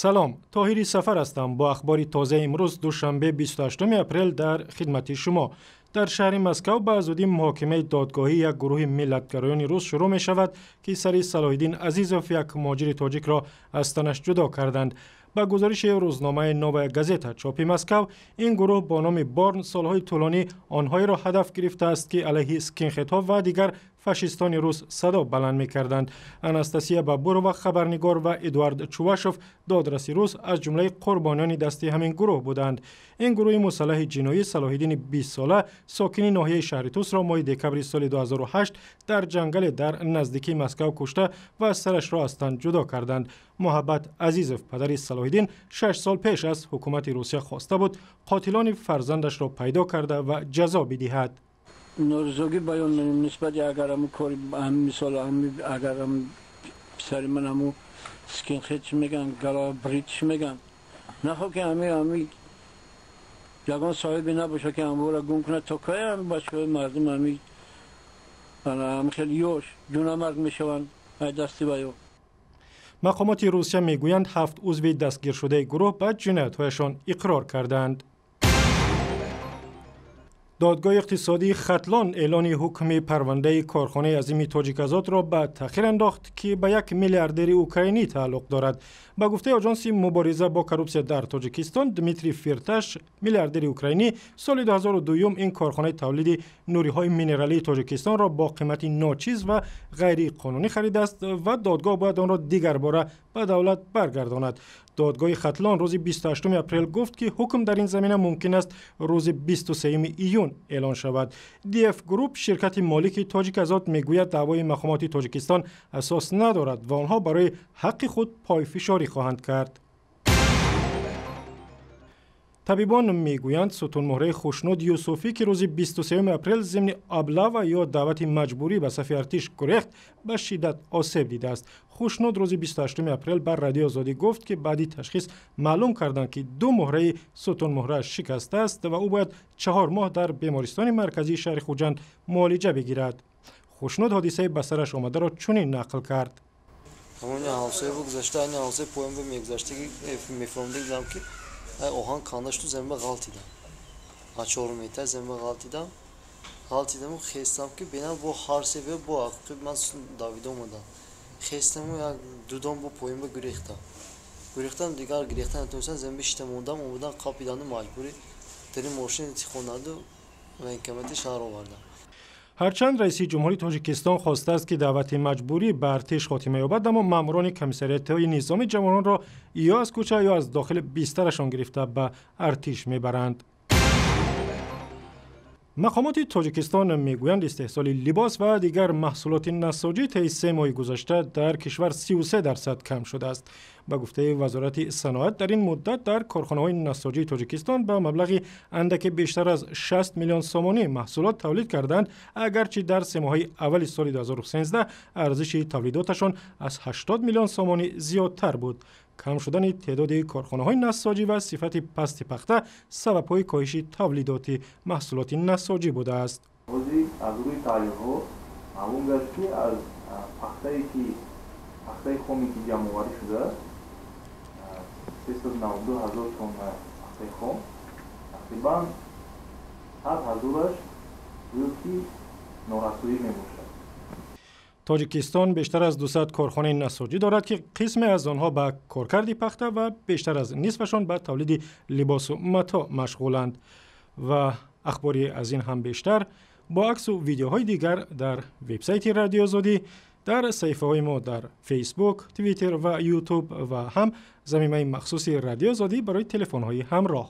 Салом, Тоҳири Сафар ҳастам бо ахбори тозаи имрӯз, душанбе, 28 апрел, дар хидмати шумо. Дар шаҳри Москав ба зудӣ муҳокимаи додгоҳӣ як гурӯҳи миллатгароёни рус шурӯъ мешавад, ки сари Салоҳиддин Азизов, як муҳоҷири тоҷикро аз танаш ҷудо карданд. Ба гузориши рӯзномаи «Новая газета» чопи Москав, ин гурӯҳ бо номи Борн солҳои тӯлонӣ онҳоеро ҳадаф гирифтааст, ки алайҳи скинхедҳо ва дигар фашистони рус садо баланд мекарданд. Анастасия Бабурова, хабарнигор, ва Эдуард Чувашов, додраси рус, аз ҷумлаи қурбониёни дасти ҳамин гурӯҳ буданд. Ин гурӯҳи мусаллаҳи ҷиноӣ Салоҳиддини 20-сола, сокини ноҳияи шаҳри Тусро, моҳи декабри соли 2008 дар ҷангале дар наздикии Москав кушта ва сарашро аз тан ҷудо карданд. Муҳаббат Азизов, падари Салоҳиддин, 6 сол пеш аз ҳукумати Русия хоста буд қотилони фарзандашро пайдо карда ва ҷазо бидиҳад. Норизогӣ баён менем нисбати агар ҳамун кори, мисол, агар писари ман ҳамун скинхед чӣ мегӯянд, голобрит чӣ мегӯянд, нахо ки ҳами ягон соҳибе набошад, ки ҳамвора гум кунад. То кай ҳами бачаҳои мардум ҳами хеле ёш ҷунамарг мешаванд ай дасти ваё? Мақомоти Русия мегӯянд, ҳафт узви дастгиршудаи гурӯҳ ба ҷиноятҳояшон иқрор кардаанд. Додгоҳи иқтисодии Хатлон эълони ҳукми парвандаи корхонаи азими Тоҷиказотро ба таъхир андохт, ки ба як миллиардери украинӣ тааллуқ дорад. Ба гуфтаи Оҷонси мубориза бо коррупсия дар Тоҷикистон, Дмитрий Фирташ, миллиардери украинӣ, соли 2002 ин корхонаи тавлиди нуриҳои минералии Тоҷикистонро бо қимати ночиз ва ғайриқонунӣ харидааст ва додгоҳ бояд онро дигарбора ба давлат баргардонад. Додгоҳи Хатлон рӯзи 28 апрел гуфт, ки ҳукм дар ин замина мумкин аст рӯзи 23 июн эълон шавад. ДФ Групп, ширкати молики Тоҷиказот, мегӯяд, даъвои мақомоти Тоҷикистон асос надорад ва онҳо барои ҳаққи худ пойфишорӣ хоҳанд кард. Табибон мегӯянд, сутунмуҳраи Хушнуд Юсуфӣ, ки рӯзи 23 апрел зимни облава ё даъвати маҷбурӣ ба сафи артиш гурехт, ба шиддат осеб дидааст. Хушнуд рӯзи 28 апрел бар Радиои Озодӣ гуфт, ки баъди ташхис маълум карданд, ки ду муҳраи сутунмуҳрааш шикастааст ва ӯ бояд 4 моҳ дар бемористони марказии шаҳри Хуҷанд муолиҷа бигирад. Хушнуд ҳодисаи ба сараш омадаро чунин нақл кард. Ҳамони ҳавсоя гузашта, ани ҳавсои поён мегузаштаги мефаҳмида будам, ки оҳан канда шуду замин ба ғалтидам. Аз 4 метр замин ба ғалтидам. Ғалтидаму хестам, ки бинам, бо ҳар се бо ақиби ман давида омадам. Хестаму як дудом бо поён ба гурехтам. Гурехтам, дигар гирехта натонистам, замин бишита мондам. Омадан, қапиданду, маҷбурӣ дари мошини тихондаду военкомати шаҳр овардам. Ҳарчанд раиси ҷумҳури Тоҷикистон хостааст, ки даъвати маҷбурӣ ба артиш хотима ёбад, аммо маъмурони комиссариятҳои низомӣ ҷавононро ё аз кӯча, ё аз дохили бистарашон гирифта ба артиш мебаранд. Мақомоти Тоҷикистон мегӯянд, истеҳсоли либос ва дигар маҳсулоти насоҷӣ таи 3 моҳи гузашта дар кишвар 33% кам шудааст. Ба гуфтаи Вазорати саноат, дар ин муддат дар корхонаҳои насоҷии Тоҷикистон ба маблағи андаке бештар аз 60 миллион сомонӣ маҳсулот тавлид карданд, агарчи дар 3 моҳаи аввали соли 2013 арзиши тавлидоташон аз 80 миллион сомонӣ зиёдтар буд. Кам шудани теъдоди корхонаҳои насоҷӣ ва сифати пасти пахта сабабҳои коҳиши тавлидоти маҳсулоти насоҷӣ будааст. Ҳозир аз рӯи таҳлилҳо маълум гашт, ки аз пахтае ки пахтаи хоме ки ҷамъоварӣ шудааст, 392 ҳазор тонна пахтаи хом, тақрибан 100 ҳазораш гӯё ки норасоӣ мебошад. Тоҷикистон бештар аз 200 корхонаи насоҷӣ дорад, ки қисме аз онҳо ба коркарди пахта ва бештар аз нисфашон ба тавлиди либосу матоъ машғуланд. Ва ахбори аз ин ҳам бештар бо аксу видеоҳои дигар дар вебсайти Радиои Озодӣ, дар саҳифаҳои мо дар Фейсбук, Твиттер ва Ютуб ва ҳам замимаи махсуси Радиои Озодӣ барои телефонҳои ҳамроҳ.